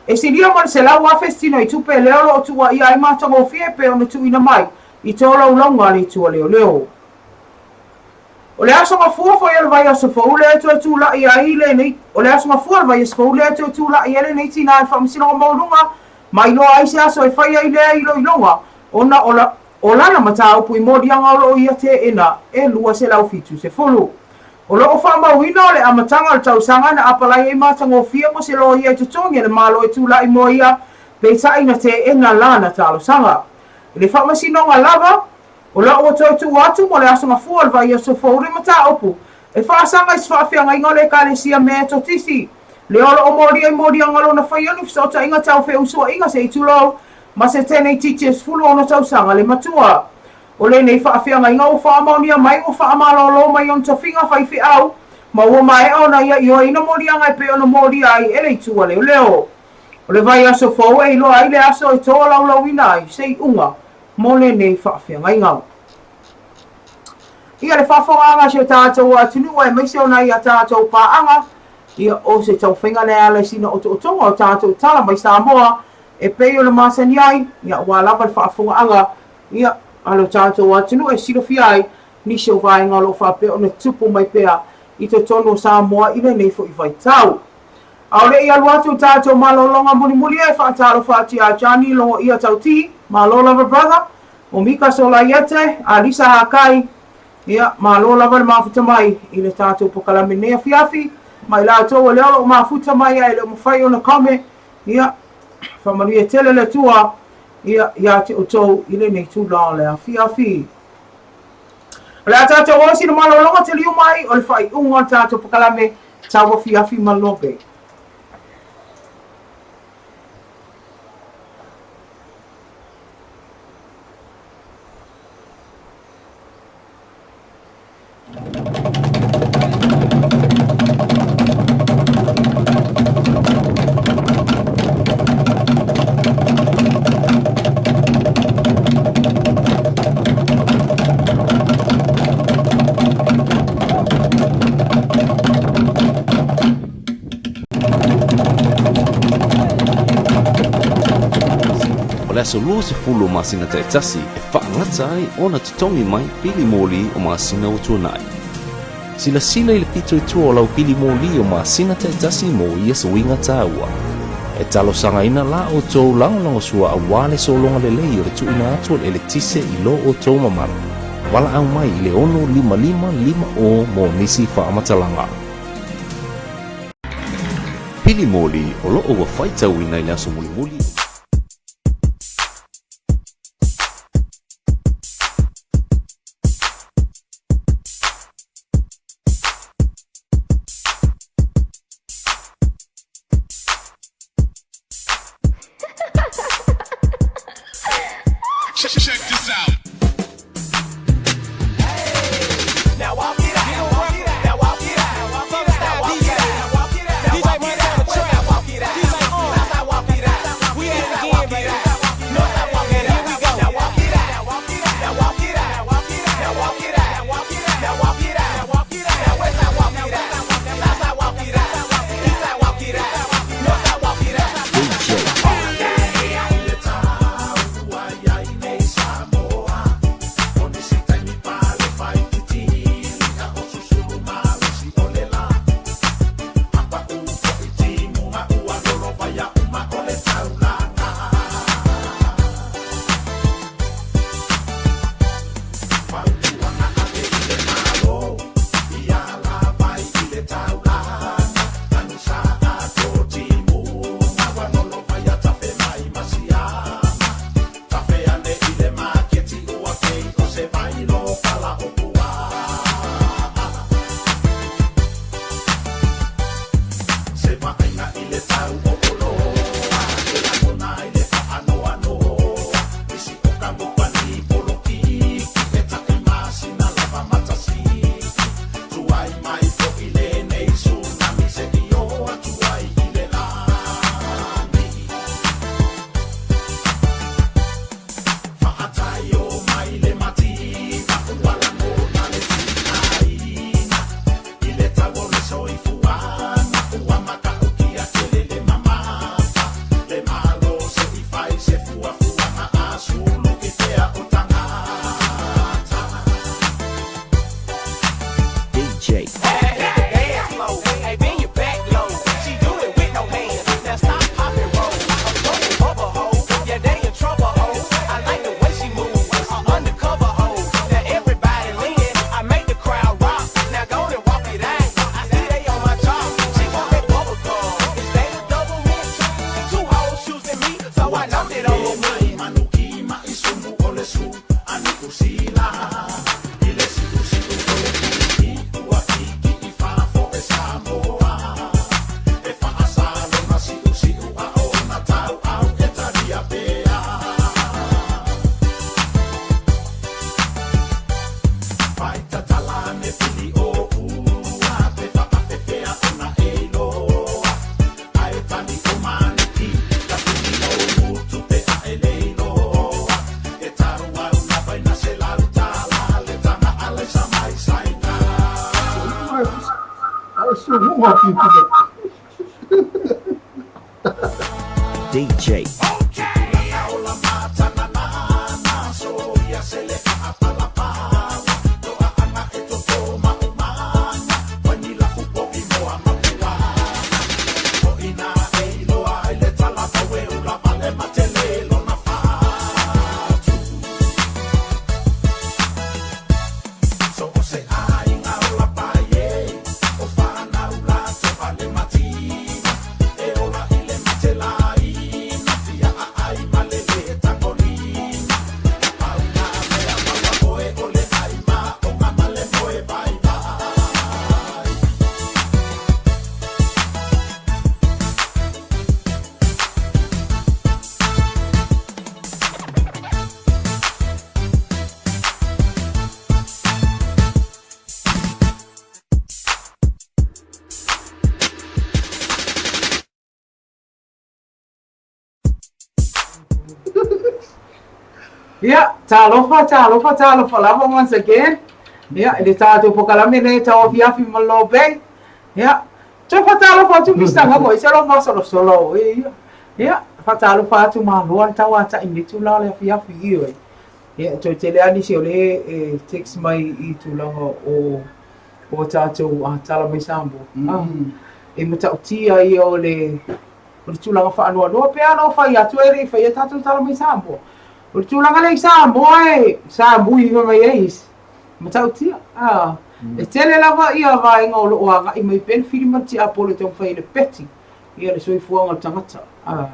E silia ma le 100,000 se tino i tupe lea o lo o tuuaia ai matagofie e pei ona tuuina mai i tolaulauga a le Itu a Leoleo. O le aso gafua foi o le vaiaso fou lea e toe tulai ai lenei O le aso gafua o le vaiaso fou lea e toe tulai ai lenei tinā i le Faamasinoga Maualuga ma iloa ai se aso e fai ai lea iloiloga ona o O lana mataupu i moliaga o lo o ia teena e 270. O lo o faamauina o le amataga o le tausaga na apalai ai matagofie mo se loia i totogi a le Malo e tulai mo ia, peitai na teena lana talosaga. I le faamasinoga lava, o la ua toe tuu atu mo le aso gafua o le vaiaso fou le mataupu e faasaga i se faafeagaiga o le Ekalesia Metotisi, lea o lo o molia i moliaga lona faia ni fesootaiga tau feusuaiga se i tulou ma se teneititi e 16 tausaga le matua. O lenei faafeagaiga ua faamaonia mai ua faamalolo mai ona tofiga faifeau ma ua maea ona ia ioeina moliaga e pei ona molia ai e le itu a leoleo. O le vaiaso fou e iloa ai le aso e tolaulauina ai se iuga mo lenei faafeagaiga. Ia le faafofogaaga a si o tatou atunuu aemaise o nai a tatou paaga, ia o se taumafaiga lea e ala i sina otootoga o tatou tala mai Samoa e pei ona masani ai, ia aua lava le faafofogaaga ia a lo tatou atunuu e silafia ai nisi o vaega o lo o faapea ona tupu mai pea i totonu o Samoa i lenei foi vaitau. A o le i alu atu i tatou malologa mulimuli e faatalofa atu ia Johnny Logoia Tauti, malo lava brother, o Mika Solaiete, Alisa Hakai, ia malo lava le mafuta mai i le tatou pokalame nei afiafi, ma i latou o lea o lo o mafuta mai ae le o mafai ona comment, Ia, faamanuia tele le Atua ia, ia te outou i lenei tulaga o le afiafi. O le a tatou o i sina malologa te liu mai o le faaiuga o le tatou pakalame tauafiafi ma Lope. O le aso 20 o masina taitasi e faagata ai ona totogi mai pili moli o masina ua tuanai. Silasila i le pito i tua o lau pili moli o masina taitasi mo ia suiga taua. E talosagaina la outou lagolagosua aua le sologa lelei o le tuuina atu o le eletise i lo outou mamalu. Valaau mai i le 65550 mo nisi faamatalaga. Pili moli o lo o ua faitauina i le aso mulimuli. Check this out. DJ. Ia, talofa, talofa, talofa lava once again. Ia, i le tatou polokalame lenei tauafiafi ma Low Bay. Ia, toe faatalofa atu Mr. Gogo, e se lou masolosolo o oe ia. Ia, faatalofa atu maloa le tauatai i lenei tulaga o le afiafi ioe. Ia, toe tele lava nisi o lea e text mai i tulaga o o tatou tala mai Samoa. E matautia ia o le O le tulaga faanoanoa pei lava ona ou fai atu e le i faia tatou tala mai Samoa. O le tulaga lea i Samoa e samui fai mai ai isi, matautia. A, e tele lava ia vaega o lo o agai mai pea le fili ma le tiapolo e taumafai e lepeti ia le soifuaga o le tagata. A,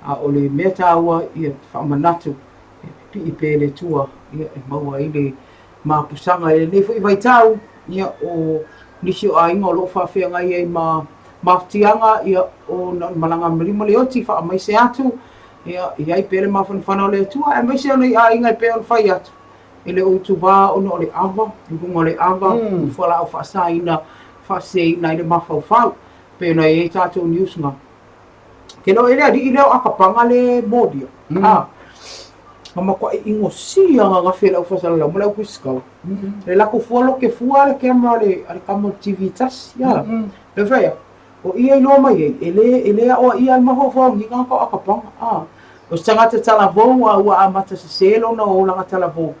a o le mea taua ia faamanatu e pipii pea i le Atua ia e maua ai le mapusaga i lenei foi vaitau, ia o nisi o aiga o lo o faafeagai ai ma mafatiaga, ia o na o le malaga ma lima le oti faamaise atu, ia i ai pea le mafanafana o le Atua, aemaise o nai aiga e pei ona fai atu, e le o utuvā ona o le ava, i luga o le ava, mm. fualaau faasaina, faaseseina ai le mafaufau, pei ona i ai tatou news nga. Ke loa i le alii lea o Akapaga le molia, a, na matuai inosia ananafi e le aufaisalalauma ma le aupuisikala. Le latou fua lote fua le camera a le, a le tama o le TV tasi, a. Le fai atu, o i e iloa mai ai, e le, e le aoaia le mafaufau o lenei tagata o Akapaga, a. O se tagata talavou a ua amata sese lona olaga talavou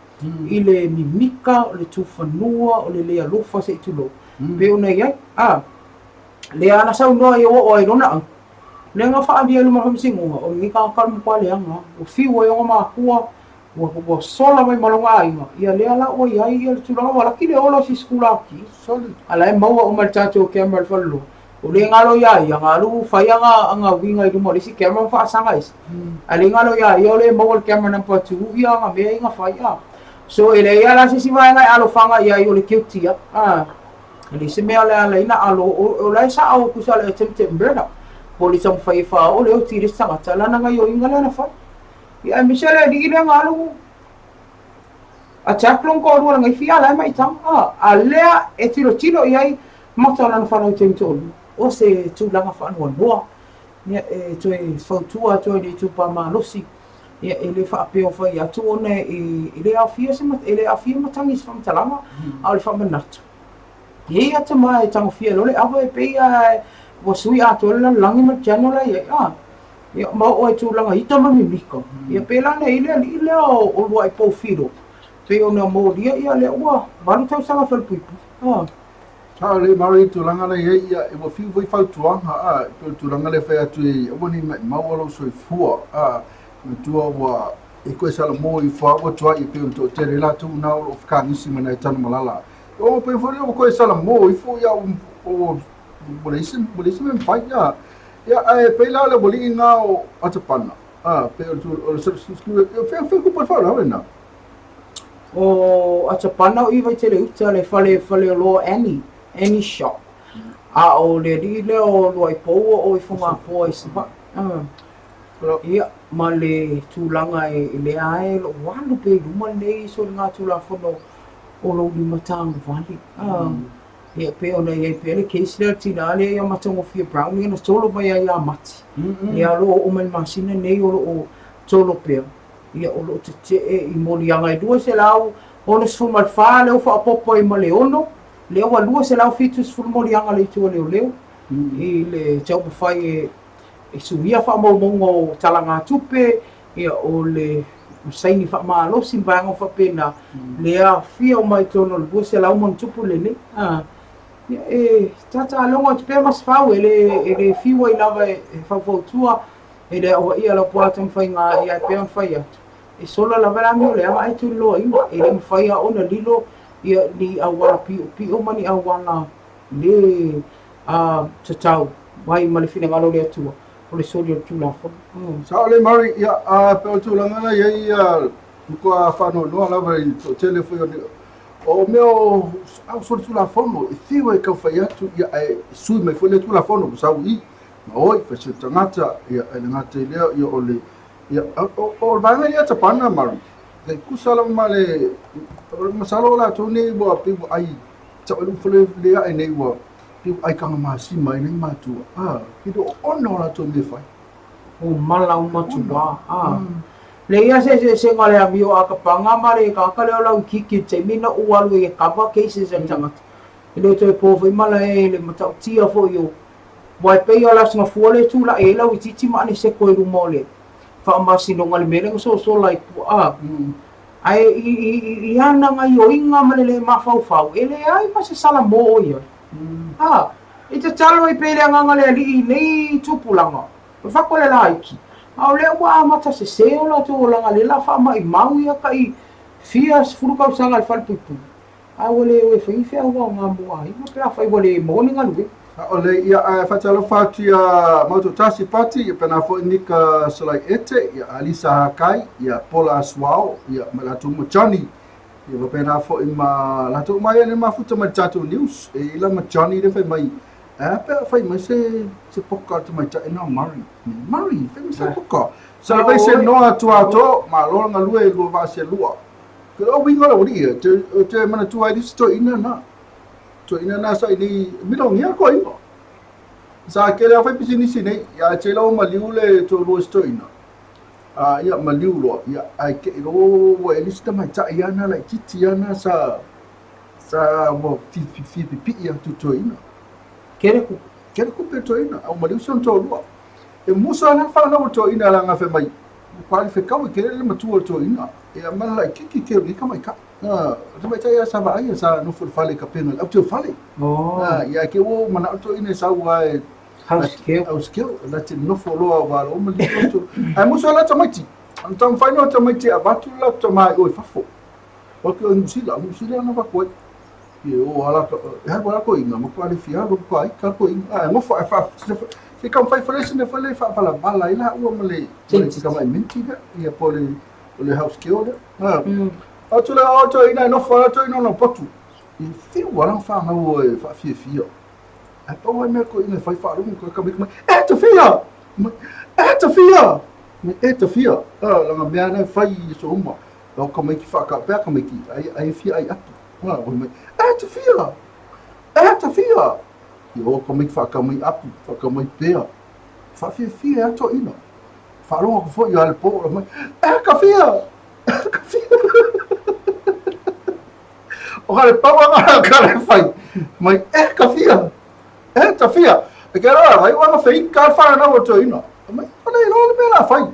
i le mimika, o le tufanua, o le le alofa se i tulou, pei ona i ai, a. Lea na saunoa ia ua oo ai lona au. Lea na faaalia i luma o le faamasinoga, o lenei tagata o le matua leaga lava. Ua fiu ai ona matua, ua, ua sola mai ma lona aiga, ia lea la ua i ai ia le tulaga ua laki le ola o si sikulaki. A la e maua uma e le tatou camera i le faleloa. O le galo ia ia, na alu fai ana, ana uiga i luma o le isi camera ma faasaga ese. A le galo ia ia o le maua le camera number 2 ia ana mea ia na fai a. So e leai lava la se isi vaega e alofaga i ai o le guilty lava. A. E leai se mea le ala ai na alo, o la e sao tusa le attempted murder. Po o le taumafai e faaoo le oti i le isi tagata, lana gaioiga lea na fai. Ia aemaise le alii lea na alu attack lona toalua lana ifi a la e maitaga. A, a lea e tilotilo i ai mata o lana fanau taimi toalua. O se tulaga faanoanoa. Ia e toe fautua atu ai i le itupa malosi. Ia, e le faapea o fai atu ona e le aofia se, e le aofia matagi i se faamatalaga, a o le faamanatu. E i ai tama e tagofia loa le ava e pei lava ua sui atoa le lalolagi ma le channel la e i ai. A, ia, ma oo ai i tulaga ita ma mimika. Ia, pēlā na i ai le alii lea o Lua'i Poufilo, pei ona molia, ia, lea ua 8 tausaga falepuipui. A. Sao lelei malo i tulaga la i ai, ia, ua fiu foi fautuaga, a, pei o le tulaga lea e fai atu e aua ne i maimau lou soifua, a, matua ua e koe salamo ifo a ua tuai e pei ona toatele latou na o lo o fekagisi ma nai Tanumalala. O pei foi lea ua koe salamo ifo, ia, ua ua leai se ua leai se mea e mafai, a, ia, ae pei la o le aualii na o Atapana, a, pei o le o le fea fea kupu e faalavelave lena. O Atapana o i Vaitele Uta le fale faleoloa Annie, Annie Shop. A o le alii lea o Luaipou o i Fogapoa i Savaii. Ia, ma le tulaga e lea e lo o alu pea i luma lenei soligatulafono o lou lima tagovale. Ia, pei ona i ai pea le case lea o le tina lea ia Matagofie Brown ia na tolo mai ai ia Mati. Lea o lo o oo mai i le masina nei o lo o tolo pea. Ia, o lo o tetee i moliaga e 264 lea ua faaopoopo ai ma le 6, lea ua 270 moliaga a le Itu a Leoleo i le taumafai e suia faamaumauga o talagatupe, ia, o le saini faamalosi ma vaega faapena, lea aafia uma i totonu o le 200 ma lenei. Ia, e tatalogo atu pea Masefau, e le fiu ai lava e faufautua E le aoaia lau pua taumafaiga ia e pei ona fai atu, e sola lava le amio leaga ae tuliloaina. E le mafai lava ona lilo ia ni auala piopio ma ni auala le tatau mai ma le finagalo o le Atua, o le soli o le Tulafono. Sao lelei Mary, ia, a pei o le tulaga la i ai ia matua faanoanoa lava i le toatele foi o ni o mea o au soli Tulafono e fiu ai tau fai atu ia ae sui mai foi le Tulafono ua sau i i. Ma oi, fai se tagata, ia, e le gata i lea, ia, o le, ia, o, o le vaega ia Tapana, Mary, e tusa lava ma le, o le masalo o latou nei ua pei ua ai, tau ai le le ae nei ua pei ua ai tagamasima ai nei matua, a, e le o ona o latou mea e fai. O mala o matua, a. Leai lava se eseesega o le amio a ka paga ma le tagata lea o lauikiiki i le taimi na ou alu ai e cover cases a le tagata. E le o toe po foi malae i le matautia foi o aua e pei o le aso gafua lea e tulai ai lauitiiti ma aneseko i luma o le faamasinoga i le mea lea na sosola ai puaa. Ae i ana gaioiga ma le le mafaufau, e leai ma se salamo o i ai. A, i tatalo ai pea i le agaga o le Alii i nei tupulaga, o le fako le laiti, a o lea ua amata sese o latou olaga lea la faamaimau ia tai fia sefulu tausaga i le falepuipui, a ua le o e fai ni feau aoga mo aiga pe afai ua le maua ni galuega. Saole, ia ae faatalofa atu ia Mautotasi Pati, ia pena foi Nika Salaiete, ia Alisa Hakai, ia Pola Asuao, ia ma latou uma Johnny, ia faapena foi ma latou uma ia le mafuta mai le tatou news. E ila ma Johnny le fai mai, a pe a fai mai se se poka o le tamaitai na o Murray. Murray, fai mai se poka. Sa le se noa atu ato, ma lo ngalue lua vaa se lua. Ke o winga le uri, te te manatua ai se toeaina na. Toeaina na sa ini milongia ko ingo. Sa kele a fai pisinisi nei, ia te lau maliu le toalua se toeaina. A ia maliu loa, ia ai ke ilo ua e lisi tamaitai ana laitiiti ana sa sa ua fi fi fi pipi'i atu toeaina. Kele kupe. Kele kupe toeaina, au maliu si ona toalua. E musa ana whanau o toeaina la nga mai, ua kwalifekau e kele le matua o toeaina. E a mana laititi ke o ni kamaikai. Tamaitai a sa vaai sa nofo i le fale i ka pena au teu fale. Ia ke ua mana'o toeaina e sau a e house keu. House keu la te nofo loa wa lo ma li to. Ai musa la tamaiti. An tam fai no tamaiti a vatu la tama i oi fafo. O ke o New Zealand, New Zealand na va koe. Ia o ala ka e halu ala ko inga ma ko ale fia lo ko ai ka ko inga. Ai ngofo ai fa se kam fai fale se ne fale fa fala bala ila ua ma le ka mai minti da ia po le o le house keu da. Atu le o toeaina e nofo ai toeaina ona potu. I whiu ala whanau e whaafiafia. Ai pau ai mea ko ina whai whaarungu ka ka mai, e te whia! E te whia! E te whia! Langa mea nei whai i so uma. Lau ka mai ki whaaka, pea ka mai ki, ai, ai whia ai atu. Wai mai, e te whia! E te whia! I o ka mai ki whaaka mai apu, whaaka mai pea. Whaafiafia e ato ina. Whaaronga ko foi a le po, mai, e ka whia! Ka whia! O ka le pauanga ka le whai. Mai, e ka whia! E ta whia! E ke roa, vai wana whai, ka whanau o toeaina. Mai, o nei loa le mea la whai.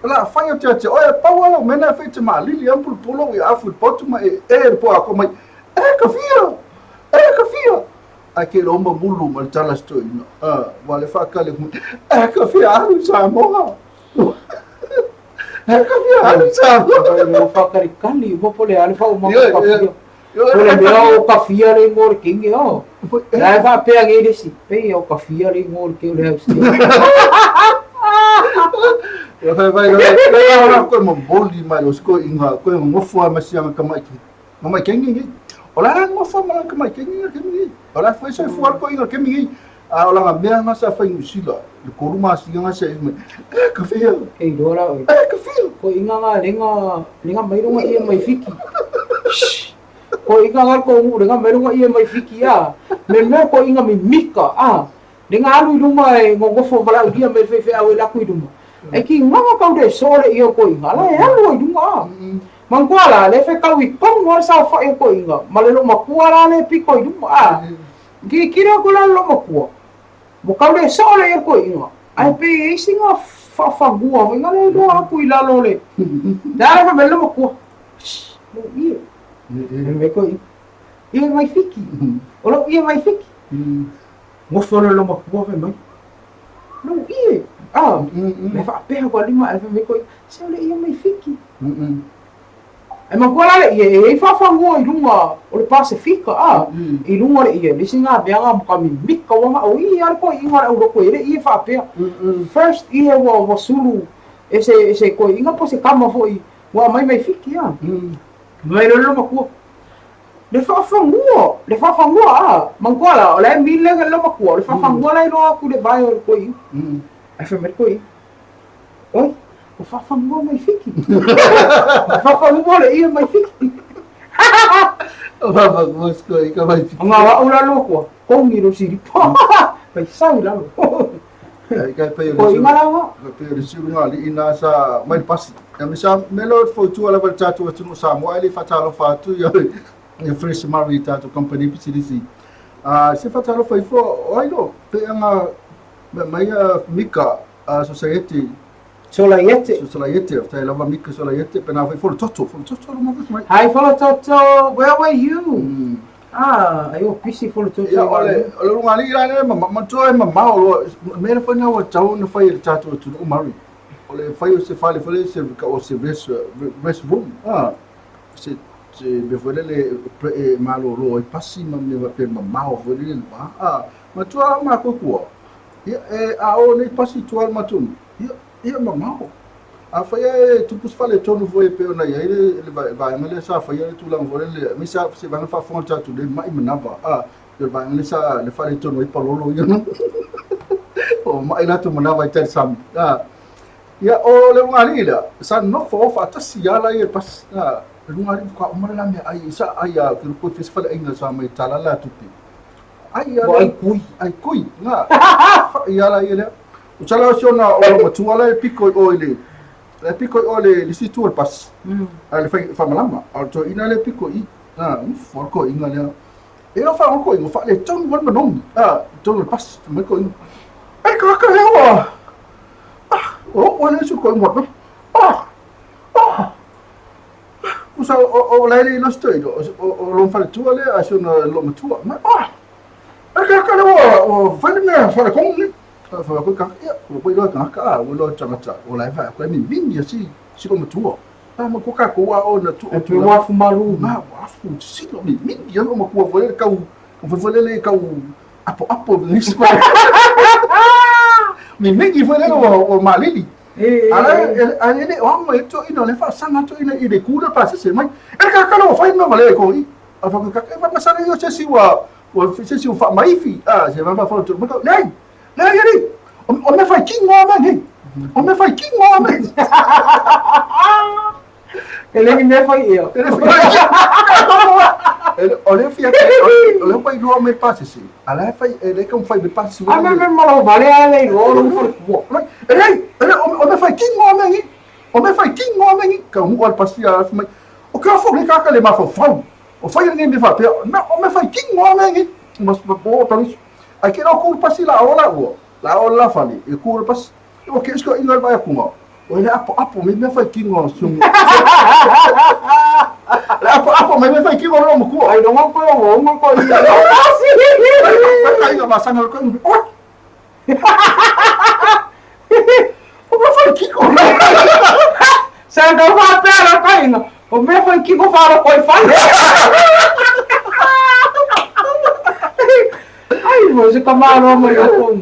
La whai o te ate, oe paua lau mena whai te maalili, am pulupulu i afu i potu ma e, e le po ako mai, e ka whia! E ka whia! Ai ke loma mulu ma le tala se toeaina. Wa le whakale, e ka whia alu Samoa! E ka whia alu Samoa! Mo whakarekali, mo pole ale wha o maka ka whia. O le mea o ka whia le ingoa o le kingi, o. La e whaapea ngei le si, pei o ka whia le ingoa o le ke o le house. Ia whai whai whai whai koe momoli mai o koe inga koe ngofo a masianga ka mai ma mai kengi ngi. O la ngofo ma ka mai kengi ngi kengi ngi. O la whai sai fuar koe inga kengi ngi. A o la mea nga sa whai ngusila. Le koru ma singa nga sa mai. E ka whia. Kei roa la oe. E ka whia. Ko inga nga lenga lenga mai runga ia mai fiki. Ko inga nga ko ngu lenga mai runga ia mai fiki a. Me mea ko inga mi mika a. Lenga alu i luma e ngongofo valaulia mai whewhe au e laku i luma. E ki nganga kau le sore i o ko inga la e alu i lunga a. Mangua la le whe kau i kongo le sao whai o ko inga. Ma le lo makua la le piko i luma a. Ki kira ko la lo makua. Mo kau le sore i o ko inga. Ai pe e isi ngā whawhangua, wai ngā le loa aku i lalo le. Te ara wha me lo makua. Lo ie. Me ko i. Ia mai fiki. O lo ia mai fiki. Ngofo le lo makua whai mai. Lo ie. Ah, me whaapea kua lima e me ko i. Se o le ia mai fiki. E makua la le ie, e i whawhangua i lunga o le Pasifika, a, i lunga le ie, lisi ngā mea ngā maka mimika wanga o i ale ko inga le auroko e le ie whaapea. First ie ua ua sulu e se, e se ko inga po se kama foi, ua mai mai fiki, a. Mai le lo makua. Le whawhangua, le whawhangua, a, mangkua la, o le mile le lo makua, le whawhangua la i loa aku le vai o le koi. Ai wha mai koi. Oi, o whawhangua mai fiki. Whawhangua le ia mai fiki. O whawhangua sko i ka mai fiki. Ngā wa ula loa kua, kongi ro siri. Pai sau lalo. Ai kai pe Ko inga lawa. Kai pe o le siru ngā li ina sa mai le pasi. Ia me sa me lo fautua lava le tatou atunuu Samoa ae le i faatalofa atu ia ia Fresh Murray i tatou kamupani pisinisi. Ah, se faatalofa ifo o ai lo pe anga me mai a Mika a Society Solaiete. Solaiete, tai lava Mika Solaiete pe na fai folo toto, folo toto lo mo mai. Hi folo toto, where were you? Ah, ai o pisi folo toto. Ia ole ole lunga li la le ma ma toi ma ma o me le fai na wa tau na fai le tatou atunuu Murray. O le fai o se fale foi se o se rest rest room ah se se mea foi lele e malolo ai pasi ma mea faapea mamao foi lele le va ah matua makuakua ia e a o nei pasi tua le matou nuu ia ia mamao a fai e tupu se faaletonu foi e pei ona i ai le le vaega lea sa faia le tulaga foi lele aemaise lava se vaega faafofoga tatou nei mai manava ah le vaega lea sa le faaletonu ai palolo ia o mai latou manava i talisami ah ia o le ulugalii lea sa nofo o faatasi ala ia pasi ah le ulugalii faatoa uma le la meaai sa ai a ke loko se faleaiga sa mai tala la tupe ai a ai kui ai kui na ia ala ia lea o sala o siona o lo matua la e piko i o i le le piko i o le le si tu o le pasi a le fai famalama a o toeaina le piko i na ufo le koiga lea E o wha ko ingo wha le tonu wan manogi. Ah, tonu le pas mai ko ingo. E ka ka he wa. Ah, o o le su ko ingo. Ah. Ah. O sa o o le le no sto o o lo wha tua le a so no lo matua. Ma ah. E ka ka le wa o wha le mea wha le kong ni. Wha ko ka ia ko ko lo ka ka o lo tangata o la fa ko mi mingi si si ko matua. A ma ko ka ko wa o na tu E pe wafu malu. Ma wafu silo mi mingi ano ma kua foi kau foi foi le kau apo apo ni si Mi mingi foi le o o malili. Ala ala le o ma to ino le fa sanga to ino i le kula pa se mai. E ka ka lo fai ma le ko i. A fa ka ka ma sa le se si wa o se si fa maifi. A se va fa to ma ko nei. Nei nei. O me fai kingo me nei. O me fai kingo me. E le ni mea fai ia. E le O le fia o le pai lua me pasese. Ala e fai e le ka fai me pasese. A me me malo vale a le ro lo fo kuo. E le e le o me fai kingo me ni. O me fai kingo me ni. Ka mu al pasi a mai. O ka fo le ka ka le ma fo fau. O fai le me fa pe. O me fai kingo me ni. Mas bo talis. Ai ke no ku pasi la o la ua. La o la fale. E ku pasi. O ke isko inga vai kunga. O le apo apo me me fai kingo sung. Le apo apo me me fai kingo lo mo Ai no ko o ngo ko ia. Ka inga ma sanga ko. O. O me fai kingo. Sa ka fa pe ala ka inga. O me fai kingo fa ro koi fai. Ai mo se ka malo mo yo ko.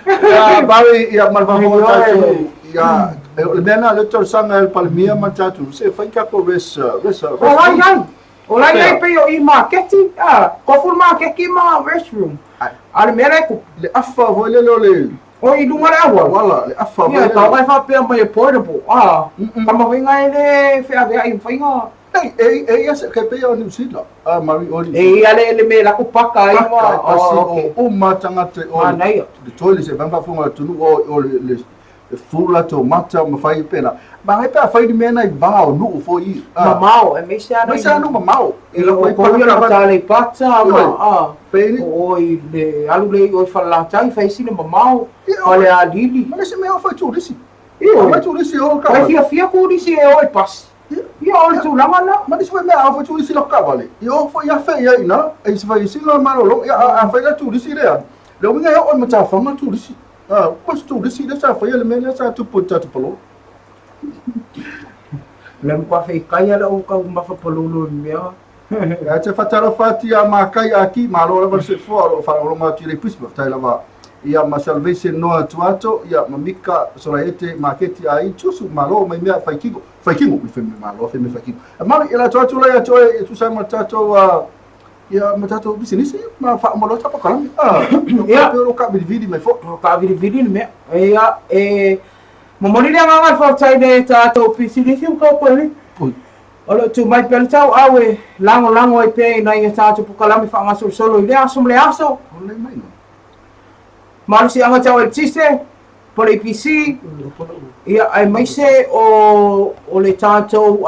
Ya Barry ia mal fa mo tatu. Ya le mea na le talosaga e le Palemia ma le tatou se fai tatou res res O lai ai. O lai ai pe o i maketi, ah, kofu le maketi ma restroom. A le mea la e kupu. Le afa foi lele o le O i luga le auala. Auala, le afa foi Ia, lele. tau mai faapea mai e portable. Ah, tama faiga e le feaveai faiga. Ei, e e ia se ke pei o New Zealand. Ah, Mari o E ia le le mea lako paka ai ma. Paka, pasi Oh, okay. o uma tagata o le Manaia. le toilet se vanga faafofoga atunuu o o le le le fula tomata ma fai pela. Ma pe a fai ni mea na i va o nuu foi i. Mamao, e meise ana Mai sa nu mamao. E lo ko ia la tale pata ma ah. Peni. O i le alu le o i whalalatai, whai sine mamao, whale a lili. Ma le se mea o fai turisi. Io. Fai turisi o ka. Whai fia fia kurisi e o e pasi. Ia o le tulaga la. Ma le se mea o fai turisi lo ka vale. Io foi a fe ia ina, e se fai singa ma lo ia a fai la turisi le. Le o minga o mata fanga turisi. Ah, pas turisi le sa fai le mea le sa tu puta tu palo. Le mkwa whai kai ala o kau mafa palolo i mea. Ia te whataro whati a mākai a ki, malo lava le soifua o lo whaarolonga atu i le pusi, whafetai lava ia ma Salvation Noa Tuato, ia ma Mika Solaete Maketi a i tusu, malo mai mea whai kingo, whai kingo, mi whai malo, whai mea whai kingo. A malo, ia la tuato lai atu ai, e tusa ma tātou, ia ma tātou bisinisi, ma wha malo tapa kalami. Ah, Ia. pe ro ka vilivili mai fo. O ka vilivili le mea. Ia, e... Momoli le agaga i faafetai le tatou pisinisi ua kaupani. O lo o tu mai pea le tau au e lagolago ai pea i nai a tatou pokalame faagasolosolo i lea aso ma le aso. Malosiaga tau eletise, Po le EPC, ia, aemaise o, o le tatou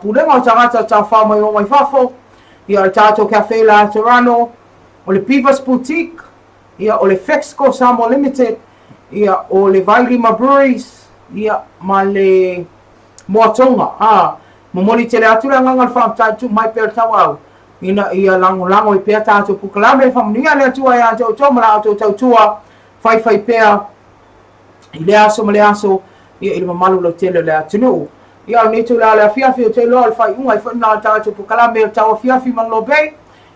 pulega o tagata tafafao maimoa mai fafo, ia, o le tatou Cafe La Toronto, o le Beavers Boutique, ia, o le Fexco Samoa Limited, ia, o le Vailima Breweries, ia, ma le Moatonga, ā, momoli tele atu le agaga o le faafetai tuu mai pea le tauau ina ia lagolago ai pea tatou polokalame. Faamanuia le Atua ia te outou ma la outou tautua faifai pea i lea aso ma lea aso, ia, i le mamalu lautele o le atunuu. Ia, o lenei itula o le afiafi, ou te iloa o le faaiuga ai foi lena o le tatou polokalame o le tauafiafi ma le Lobei.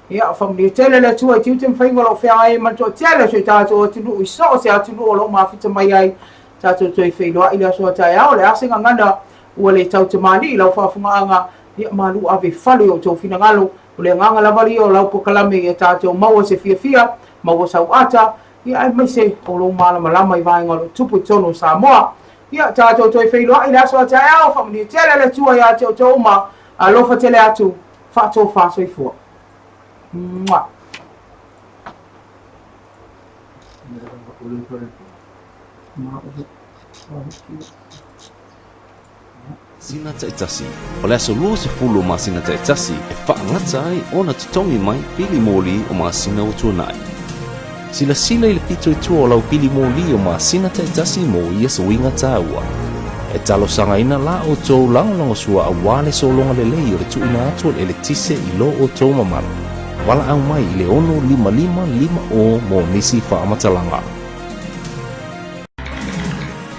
Ia, faamanuia tele le Atua i tiute ma faiva o lo o feagai ai ma le toatele o si o tatou atunuu i so o se atunuu o lo o mafuta mai ai. Tatou toe feiloai i le aso a taeao, o le a se gagana ua le tautamalii i lau faafofogaaga, ia malu ave i fale i o outou finagalo. O le agaga lava ia o lau polokalame ia tatou maua se fiafia, maua sau ata, ia aemaise o lou malamalama i vaega o lo o tupu i totonu o Samoa. Ia tatou toe feiloai i le aso a taeao, faamanuia tele le Atua ia te outou uma, alofa tele atu, faatofa soifua. Mua. Masina taitasi. O le aso 20 o masina taitasi e faagata ai ona totogi mai pili moli o masina ua tuanai. Silasila i le pito i tua o lau pili moli o masina taitasi mo ia suiga taua. E talosagaina la outou lagolagosua aua le sologa lelei o le tuuina atu o le eletise i lo outou mamalu. Valaau mai i le 655 50 mo nisi faamatalaga.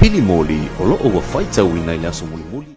Pili moli o lo o ua faitauina i le aso mulimuli.